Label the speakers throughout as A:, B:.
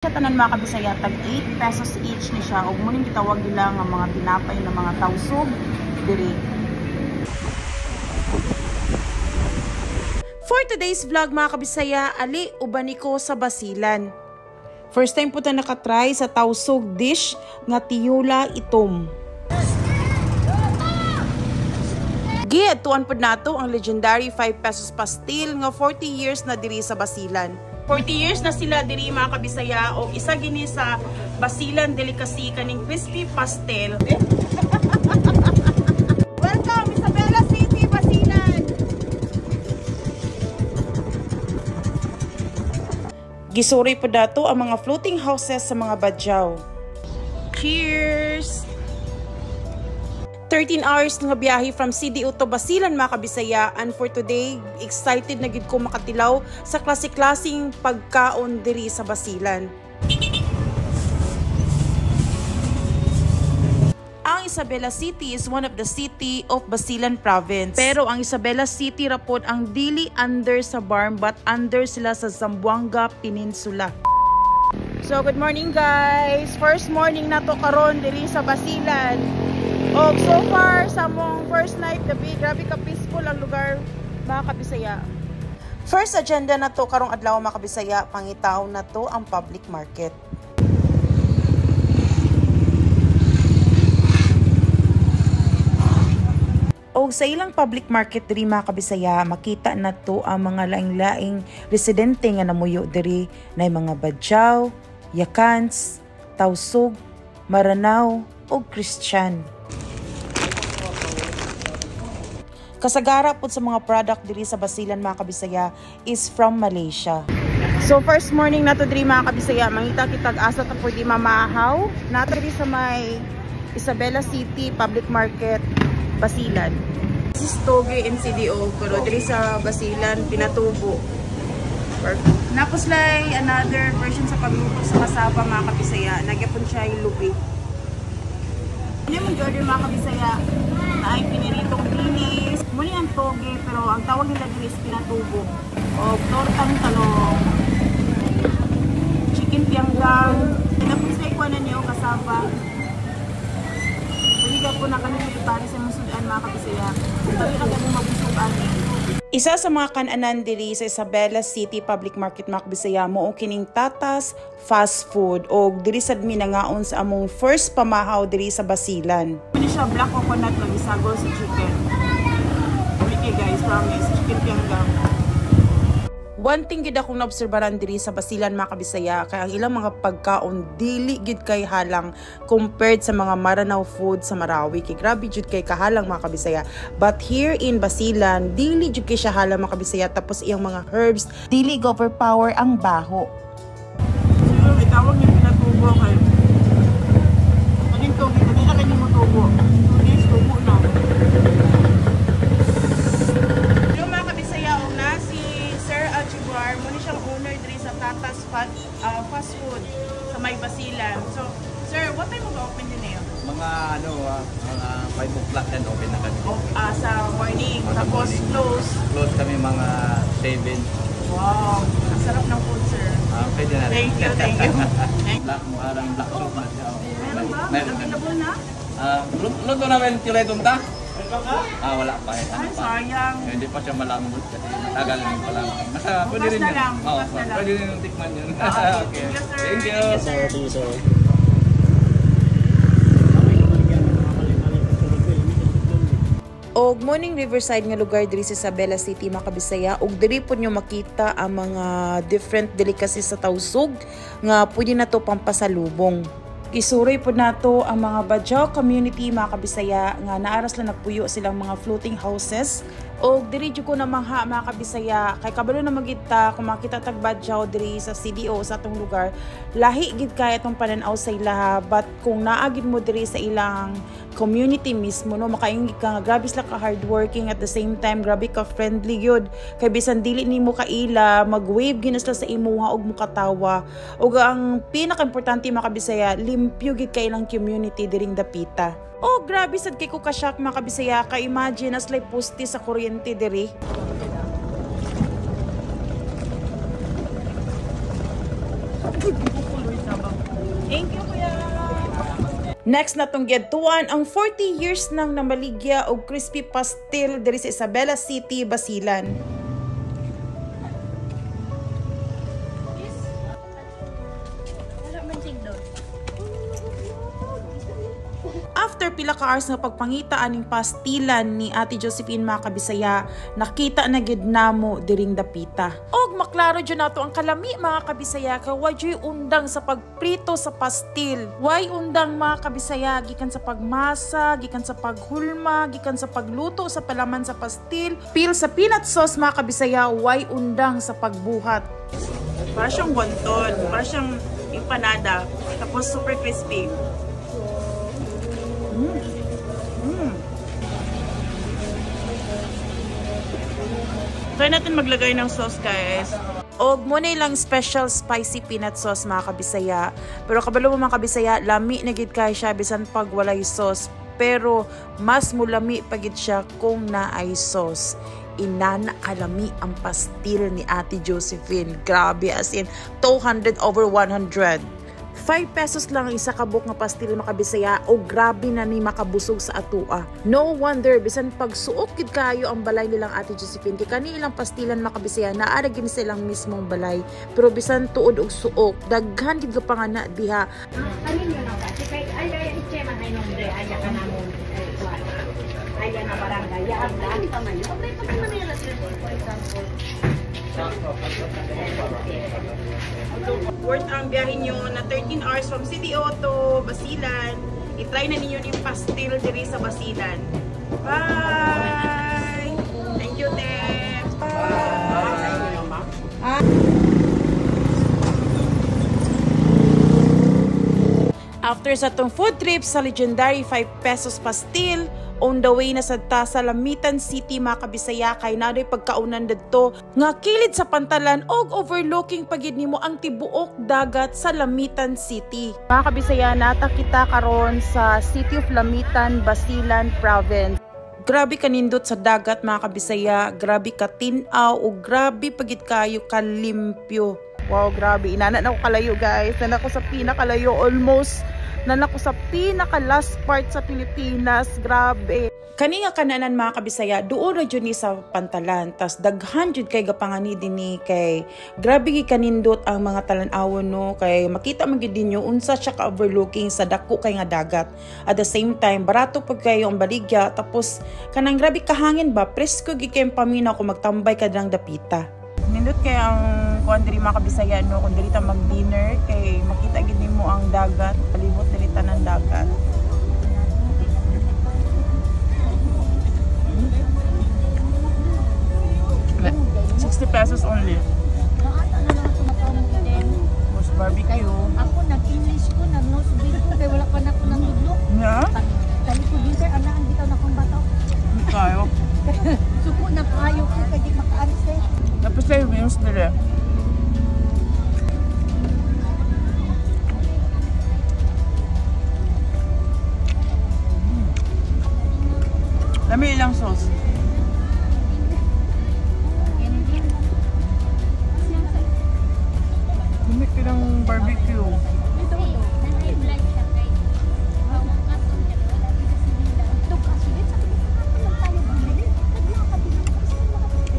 A: Siya tanan, mga kabisaya, tag 8 pesos each ni siya ug muning gitawag nila nga mga tinapay ng mga tausog diri. For today's vlog, mga kabisaya, ali uban ko sa Basilan. First time po ta nakatry sa tausog dish nga tiyula itom. Giadtuan pod nato ang legendary 5 pesos pastil nga 40 years na diri sa Basilan. 40 years na sila diri, mga kabisaya, o isa gini sa Basilan delicacy kaning crispy pastel. Welcome Isabela City, Basilan. Gisuri po dato ang mga floating houses sa mga Badjao. Cheers! 13 hours nga biyahe from CDO to Basilan, mga kabisaya, and for today, excited na gid ko makatilaw sa klase-klaseng pagkaon diri sa Basilan. Ang Isabela City is one of the city of Basilan Province. Pero ang Isabela City ra pod ang dili under sa BARMM but under sila sa Zamboanga Peninsula. So good morning, guys. First morning na to karon diri sa Basilan. Oh, so far sa among first night, gabi, grabe ka peaceful ang lugar, mga kabisaya. First agenda na to karong adlaw, mga kabisaya, pangitaon na to ang public market. Og sa ilang public market diri, mga kabisaya, makita na to ang mga laing-laing residente nga namuyo diri na mga Badjao, Yakans, Tausug, Maranao ug Christian. Kasagara po sa mga product diri sa Basilan, mga kabisaya, is from Malaysia. So first morning na to diri, mga kabisaya, mangita kitag asa ta pwede mamahaw. Nato diri sa may Isabela City Public Market, Basilan. This is toge in CDO, pero diri sa Basilan pinatubo. Napos lay another version sa pagluto sa kasaba, mga kabisaya. Nagyapon siya yung lubi. Ano yung order, mga kabisaya? Na ay piniritong dinis. Muni ang toge, pero ang tawag nila diri is pinatubo. O tortang talong. Chicken pianggang. Napos lay kuha na niyo kasaba. Pwede po na kami para sa mga sudan, mga kabisaya. Tabi na kami mabusukan. Isa sa mga kananan diri sa Isabela City Public Market, mga kabisaya, mao kining Tatas Fast Food og diri sad mi nangaon sa among first pamahaw diri sa Basilan. Muni siya black coconut nga gisagol sa chicken. Okay guys, promise, chicken pianggang. One thing gid akong naobserbaran diri sa Basilan, mga kabisaya, kay ang ilang mga pagkaon dili gid kay halang compared sa mga Maranao food sa Marawi. Kay grabe jud kay kahalang, mga kabisaya. But here in Basilan, dili jud kay siya halang, mga kabisaya, tapos iyang mga herbs dili overpower ang baho. Siguro may tawag niya pinatubo kay kaning tubo, dili na kini mo tubo. 2 days tubo na. Hello, mga kabisaya, og na si Sir Aljibar, muna siyang owner diri sa Tatas Fast Food sa may Basilan. So, sir, what time mo open din eh?
B: Mga ano, mga 5 o'clock yan, open na kami.
A: Oh, sa morning,
B: Oh, sa
A: tapos
B: morning.
A: close.
B: Close kami mga 7.
A: Wow, ang sarap ng food, sir.
B: Pwede na rin.
A: Thank you, thank you.
B: Black, parang black soup na siya. Oh.
A: Meron ba?
B: Meron.
A: Available na?
B: Luto namin tiyula ta? Wala pa eh. Ano
A: Ay,
B: pa?
A: sayang.
B: Eh, hindi pa siya malambot kasi matagal din pala. Basta pwede
A: Bukas
B: rin
A: na
B: yun.
A: lang,
B: Oo,
A: bukas na lang.
B: pwede rin yung tikman yun.
A: Ah,
B: Okay.
A: thank you, sir.
B: Thank you.
A: Thank you, sir.
C: Og morning riverside nga lugar diri sa Isabela City, mga kabisaya, ug diri pod nyo makita ang mga different delicacies sa Tausug nga pwede na to pampasalubong. Gisuroy pod nato ang mga Badjao community, mga kabisaya, nga naaras lang nagpuyo silang mga floating houses. Og diri jud ko namangha, mga kabisaya, kay kabalo na magita kung makita tag Badjao diri sa CDO sa atong lugar, lahi gid kay atong panan-aw sa ilaha, but kung naa gid mo diri sa ilang community mismo, no, makaingit ka nga grabe sila ka hardworking, at the same time grabe ka friendly gyud, kay bisan dili nimo kaila, mag-wave gyud na sila sa imuha og mukatawa. Ug ang pinaka-importante, mga kabisaya, limpyo gid kay ilang community diring dapita. Oh, grabe sad kay ko ka-shock, mga kabisaya, ka imagine as like poste sa kuryente diri.
A: Next na tong giadtuan ang 40 years nang namaligya og crispy pastil diri sa Isabela City, Basilan. After pila ka hours nga pagpangita aning pastilan ni Ate Josephine, mga kabisaya, nakita na gid namo diring dapita. Og maklaro jud nato ang kalami, mga kabisaya, kay wa juy undang sa pagprito sa pastil. Way undang, mga kabisaya, gikan sa pagmasa, gikan sa paghulma, gikan sa pagluto sa palaman sa pastil, pil sa peanut sauce, mga kabisaya, way undang sa pagbuhat. Para siyang wonton, para siyang empanada, tapos super crispy. Try natin maglagay ng sauce, guys. Og mo na ilang special spicy peanut sauce, mga kabisaya. Pero kabalo mo, mga kabisaya, lami na gid kay siya bisan pag walay sauce. Pero mas mulami pa gid siya kung naay sauce. Inana kalami ang pastil ni Ate Josephine. Grabe, as in 200 over 100. 5 pesos lang ang isa ka buok nga pastil, mga kabisaya, o grabe na ni makabusog sa atua. No wonder bisan pagsuok gid kayo ang balay nilang Ate Josephine kay kani ilang pastilan, mga kabisaya, naa ra gid sa ilang mismong balay. Pero bisan tuod og suok, daghan gid ka pangana diha.
D: Kaninyo na kasi kay ay ay itche man ay nombre ay ka namon ay na barangay ya abla pa man okay pa man nila, sir, for example.
A: Worth ang biyahe nyo na 13 hours from CDO to Basilan. I-try na ninyo yung pastil diri sa Basilan. Bye! Thank you, te! Bye! After sa atong food trip sa legendary 5 pesos pastil, on the way na sad ta sa Lamitan City, mga kabisaya, kay nadoy pagkaunan didto nga kilid sa pantalan og overlooking pagid nimo ang tibuok dagat sa Lamitan City. Mga kabisaya, nata kita karon sa City of Lamitan, Basilan Province. Grabe kanindot sa dagat, mga kabisaya, grabe katin-aw o grabe pagid kayo kalimpyo. Wow, grabe. Inana na ko kalayo, guys. Nana ko sa pinakalayo almost. Nana ko sa pinaka last part sa Pilipinas. Grabe. Kani nga kananan, mga kabisaya, duol ra jud ni sa pantalan. Tas daghan jud kay gapangani dinhi kay grabe gi kanindot ang mga talan-awon, no, kay makita man gyud ninyo unsa siya ka overlooking sa dako kay nga dagat. At the same time, barato pag kayo ang baligya, tapos kanang grabe kahangin ba, presko gi kay paminaw kung magtambay ka dirang dapita. Nindot kay ang kuan diri, mga kabisaya, no, kung diri ta mag-dinner kay makita gid nimo ang dagat, palibot diri tanan dagat. 60 pesos only. Mas barbecue.
D: Ako nag-English ko, nag-nosebleed ko kay wala pa na ko nang tudlok.
A: Yeah?
D: Talikod din, sir, ana ang bitaw na kong bataw.
A: Kayo.
D: Suko na kaayo ko kay di makaari, sir.
A: Tapos tayo wings nila. Dami ilang sauce. Dami kilang barbecue.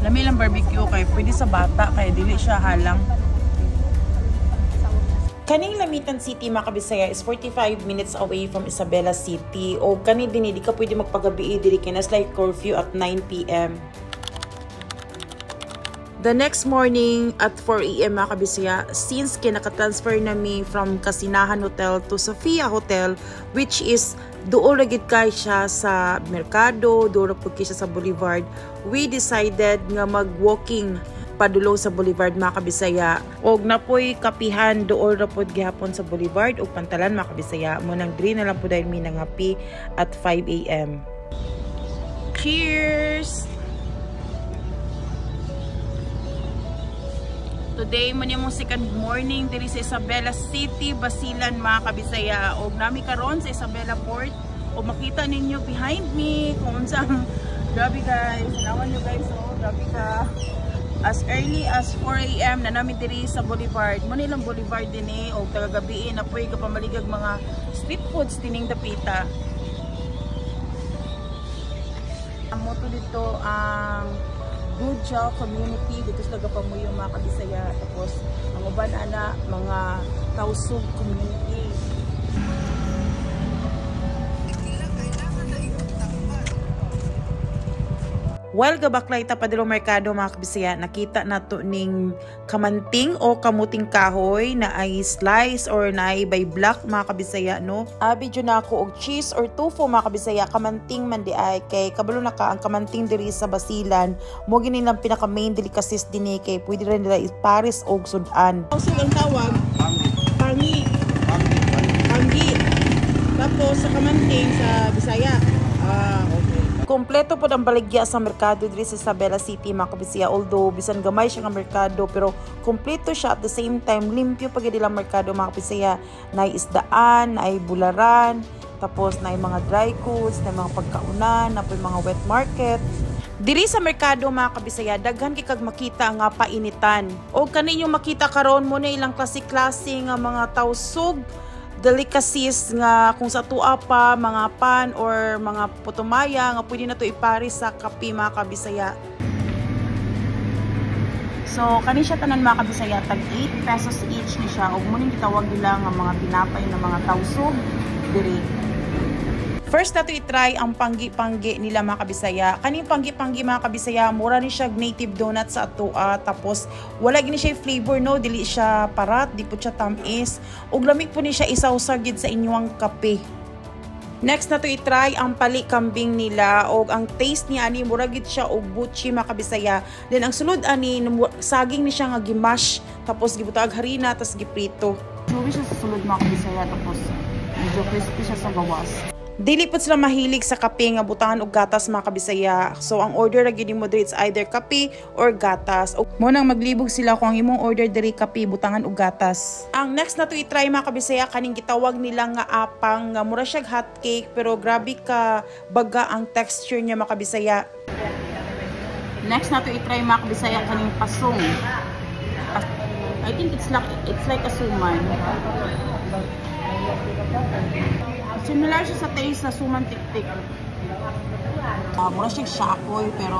A: Lami lang barbecue kay pwede sa bata kay dili siya halang. Kaning Lamitan City, mga kabisaya, is 45 minutes away from Isabela City. O kani din, di ka pwede magpagabi diri kay nas like curfew at 9 p.m. The next morning at 4 a.m., mga kabisaya, since kinaka-transfer na mi from Kasinahan Hotel to Sofia Hotel, which is duol ra gid kay siya sa merkado, duol ra pud kay siya sa Boulevard, we decided nga mag-walking padulong sa Boulevard, mga kabisaya. Og napoy kapihan duol ra pud gihapon sa Boulevard ug pantalan, mga kabisaya. Mo nang diri na lang pud dahil mi nangapi at 5 a.m. Cheers! Today mo ni mong second morning diri sa Isabela City, Basilan, mga kabisaya. Og nami karon sa Isabela Port. O makita ninyo behind me kung unsa ang grabe, guys. Tanawan nyo, guys, oh, grabe ka. As early as 4 a.m. na nami diri sa Boulevard. Mo nilang Boulevard dinhi og tagagabi na puy kapamaligag mga street foods dining dapita. Amo to dito ang Gudja community dito sila gapamuyo mga kabisaya, tapos ang uban ana mga Tausug community. While gabaklay ta padulong merkado mga kabisaya, nakita nato ning kamanting o kamuting kahoy na ay slice or na ay by block mga kabisaya, no. Abi jud nako og cheese or tofu mga kabisaya, kamanting man di ay kay kabalo na ka ang kamanting diri sa Basilan mo gini lang pinaka main delicacies dinhi kay pwede rin nila ipares og sudan. Tausug ang tawag pangi. Pangi. Tapos sa kamanting sa Bisaya. Ah, okay. Kompleto po ang baligya sa merkado diri sa Isabela City mga kabisaya. Although bisan gamay siya nga merkado pero kompleto siya, at the same time limpyo pa gid ilang merkado mga kabisaya. Naay isdaan, naay bularan, tapos naay mga dry goods, naay mga pagkaunan, naay mga wet market. Diri sa merkado mga kabisaya, daghan kay kag makita nga painitan. O kaninyo makita karon mo na ilang klase-klase nga mga tausug delicacies nga kung sa tua pa mga pan or mga putumaya nga pwede na to ipares sa kape mga kabisaya. So kani siya tanan mga kabisaya, tag 8 pesos each ni siya ug mo ning gitawag nila nga mga tinapay na mga tausug diri. First nato i-try ang panggi-panggi nila mga kabisaya. Kaning panggi-panggi mga kabisaya, mura ni siya native donut sa atoa, tapos wala gini siya flavor, no, dili siya parat, di po siya tamis. Ug lami po ni siya isawsaw gid sa inyong kape. Next na to i-try ang pali kambing nila og ang taste niya ani mura gid siya og buchi mga kabisaya. Then ang sulod ani saging ni siya nga gimash tapos gibutag harina tapos giprito. Chewy siya sa sulod mga kabisaya, tapos medyo crispy siya sa gawas. Dili pud sila mahilig sa kape nga butangan og gatas mga kabisaya. So ang order ra gyud nimo diri is either kape or gatas. O mo nang maglibog sila kung ang imong order diri kape butangan og gatas. Ang next na to i-try mga kabisaya kaning gitawag nila nga apang nga mura siyag hot cake pero grabe ka baga ang texture niya mga kabisaya. Next na to i-try mga kabisaya kaning pasong. I think it's like a suman. Similar siya sa taste sa suman tiktik. Mura siya shakoy pero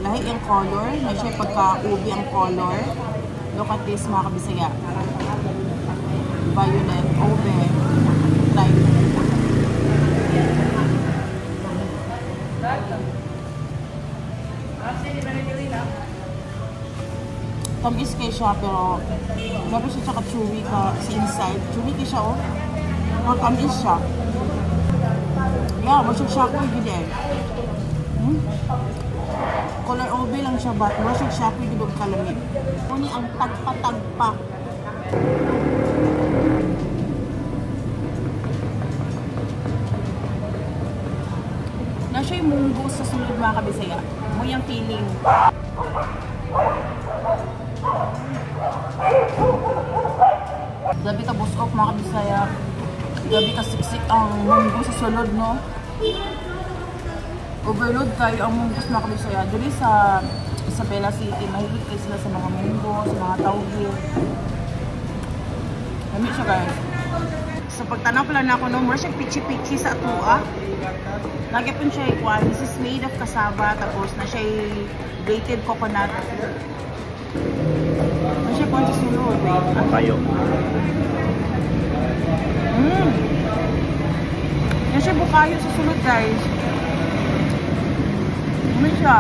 A: lahi ang color. May siya pagka-ubi ang color. Look at this mga kabisaya. Violet, ube, try. Tamis kay siya pero grabe siya tsaka chewy ka sa inside. Chewy kay siya oh. Pero tamis siya. Yeah, mura siya shakoy gid eh. Color ube lang siya but mura siya shakoy gid og kalamit. Uni ang tagpa-tagpa. Na siya yung munggo sa sulod mga kabisaya. Mo yung feeling. Grabe ka busok mga kabisaya. Grabe ka siksik ang munggo sa sulod, no? Overload kayo ang munggos mga kabisaya. Diri sa Isabela City, mahilig kayo sila sa mga munggo, sa mga tauge. Lami siya guys. So pagtanaw pala na ako, no, mura siya pichi-pichi sa atua. Lagi po siya ikuan. This is made of cassava, tapos na siya grated coconut. Na siya kuan sa sulod. Wait.
B: Kayo.
A: Na siya bukayo sa sulod guys. Ano siya?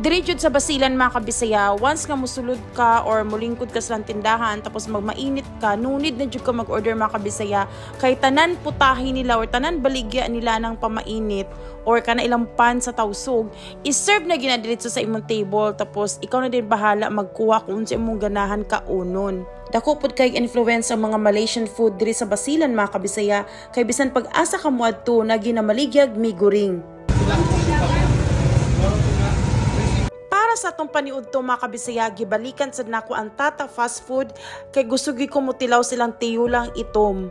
A: Diri jud sa Basilan mga kabisaya, once nga musulod ka or mulingkod ka sa tindahan tapos magmainit ka, no need na jud ka mag-order mga kabisaya kay tanan putahi nila or tanan baligya nila ng pamainit or kana ilang pan sa tausog, i-serve na ginadiretso sa imong table tapos ikaw na din bahala magkuha kung unsa imong ganahan kaunon. Dako pud kay influence ang mga Malaysian food diri sa Basilan mga kabisaya kay bisan pag-asa ka moadto na ginamaligyag mi goreng. Para sa atong paniudto, mga kabisaya, gibalikan sad nako ang Tata Fast Food kay gusto gyud ko motilaw silang tiyulang itom.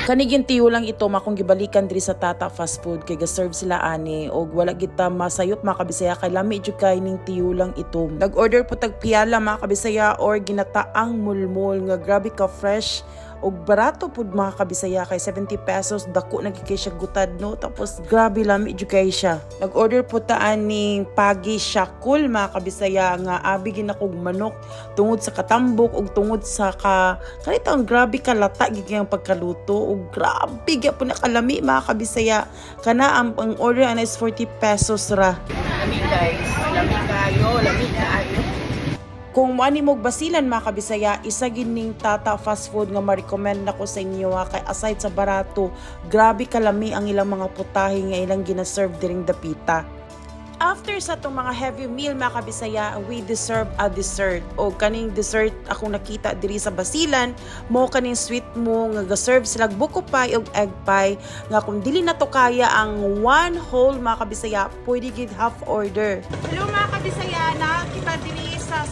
A: Kanigin tiyulang itom akong gibalikan diri sa Tata Fast Food kay ga-serve sila ani og wala kita masayop, mga kabisaya, kay lami jud kay ning tiyulang itom. Nag-order po tag piyala, mga kabisaya, or ginataang mulmul nga grabe ka fresh og barato pud, mga kabisaya, kay 70 pesos, dako na kay siya gutad, no? Tapos grabe lami jud kay siya. Nag-order po ta aning pagi shakul, mga kabisaya, nga abi ginakog manok tungod sa katambok og tungod sa ka kanito ang grabe kalata gid ang pagkaluto og grabe gyapon na kalami, mga kabisaya. Kana ang order ana is 40 pesos ra.
C: Lami, guys. Lami kayo, lami kaayo.
A: Kung moani mo Basilan, mga kabisaya, isa gining Tata Fast Food nga ma-recommend nako sa inyo ha, kay aside sa barato, grabe kalami ang ilang mga putahe nga ilang gina-serve diring dapita. After sa atong mga heavy meal, mga kabisaya, we deserve a dessert. O kaning dessert akong nakita diri sa Basilan, mo kaning Sweet Mo nga ga-serve sila buko pie ug egg pie nga kung dili na to kaya ang one whole, mga kabisaya, pwede gid half order. Hello, mga kabisaya, nakita diri sa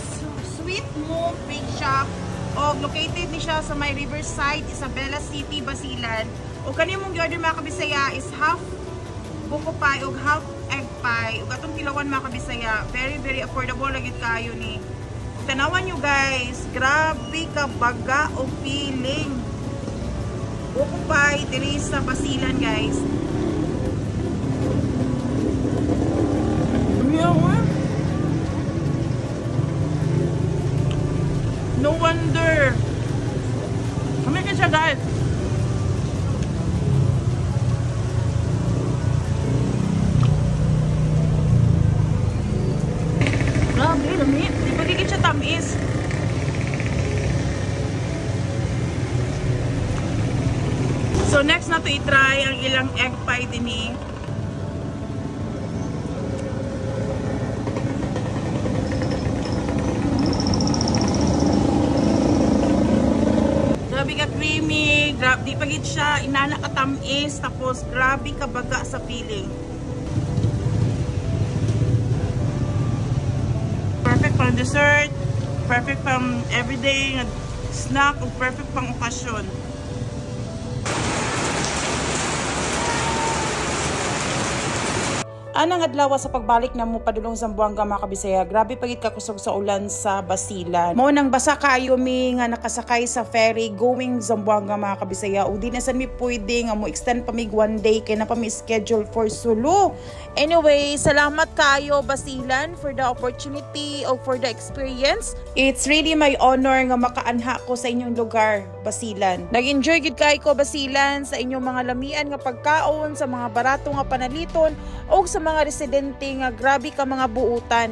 A: Sweet Mo Bake Shop o located ni siya sa may Riverside, Isabela City, Basilan. O kani mong order, mga kabisaya, is half buko pie ug half egg pie. Ug atong tilawan, mga kabisaya, very very affordable lagi kayo ni. Ug tanawan nyo, guys, grabe ka baga og feeling. Buko pie diri sa Basilan, guys. Meow, eh. No wonder. Kami ka siya, guys. Grabe, lami. Di pa gigit siya tamis. So next na to i-try ang ilang egg pie din eh. Grabe ka creamy, grabe di pagit siya inana ka tamis, tapos grabe ka baga sa feeling. Perfect pang dessert, perfect pang everyday snack, o perfect pang okasyon. Anang adlaw sa pagbalik na mo padulong Zamboanga, mga kabisaya, grabe pagit kakusog sa ulan sa Basilan. Mao nang basa kaayo mi nga nakasakay sa ferry going Zamboanga, mga kabisaya. Ug di na sad mi pwede nga mo extend pa mig one day kay na pa mi schedule for Sulu. Anyway, salamat kaayo Basilan for the opportunity o for the experience. It's really my honor nga makaanha ko sa inyong lugar, Basilan. Nag-enjoy gid kay ko, Basilan, sa inyong mga lamian nga pagkaon, sa mga barato nga panaliton ug sa mga residente nga grabe ka mga buutan.